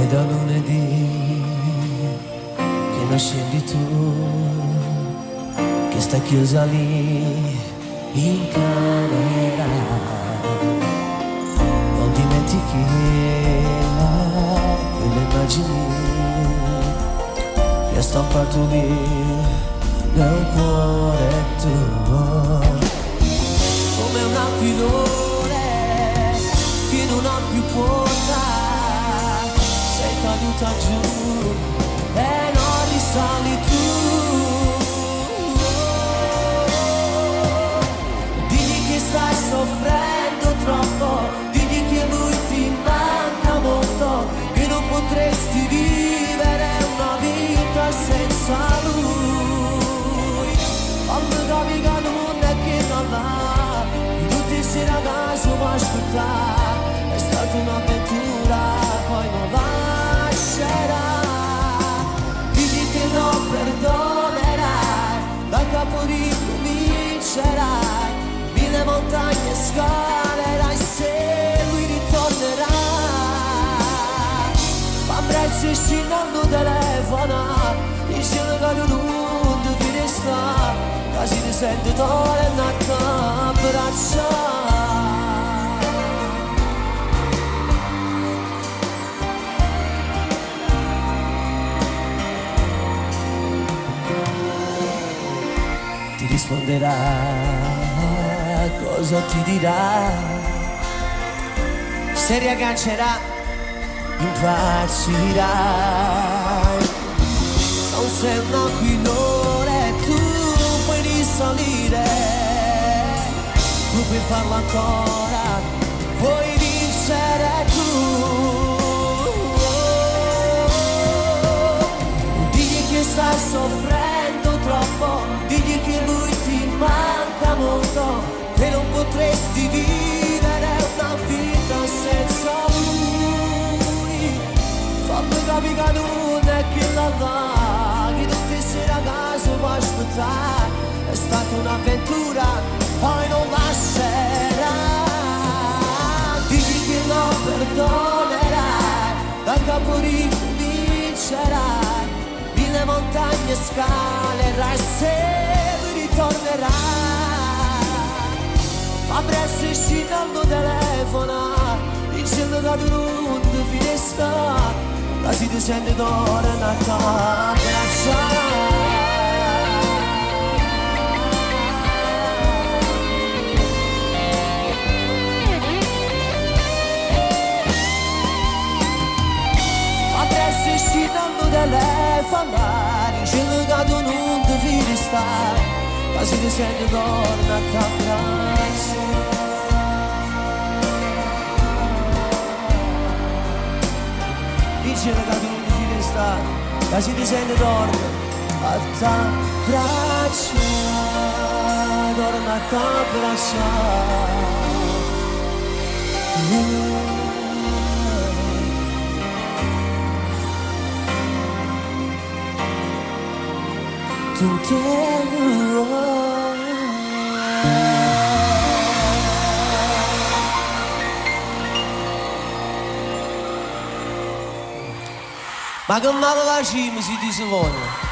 È da lunedì che non scendi tu, che sta chiusa lì in camera. Non dimentichi quelle immagini che ha stampato lì nel cuore tuo. Come un aquilone che non ha più quota, sei caduta giù e non risali tu. Digli che stai soffrendo troppo, digli che lui ti manca molto, che non potresti vivere una vita senza lui. Fammi capire che non è che non va, tutti si ragazzi può ascoltare, è stata un'avventura, poi non lascerà. Digli che non perdonerai, da capo ricomincerai, mille montagne scalerai se lui ritornerà. Ma presto scendendo telefono, dice che non ti finisce, che si ti sente torna a t'abbracciare. Ti risponderà, cosa ti dirà? Se riaggancerà, impazzirai. Non sei un aquilone, tu puoi risalire, tu puoi farlo ancora, puoi vincere tu. Digli che stai soffrendo troppo, digli che lui ti manca molto, che non potresti vivere una vita senza lui. Fammi capire che non è che la va, che tutti si ragazzi può aspettare, è stata un'avventura, poi non lascerà. Digli che lo perdonerai, da capo ricomincerai, mille montagne scalerai se lui ritornerà. Fa presto scendendo telefono, dicendo che tu non ti finisca, che si ti sente torna a t'abbracciare. Ma presto scendendo telefono, dicendo che tu non ti finisca, che si ti sente torna a t'abbracciare. Dice che tu non ti finisca, che si ti sente torna a t'abbracciare, torna a t'abbracciare. Tu te lo Ma che male facciamo se ti si vuole?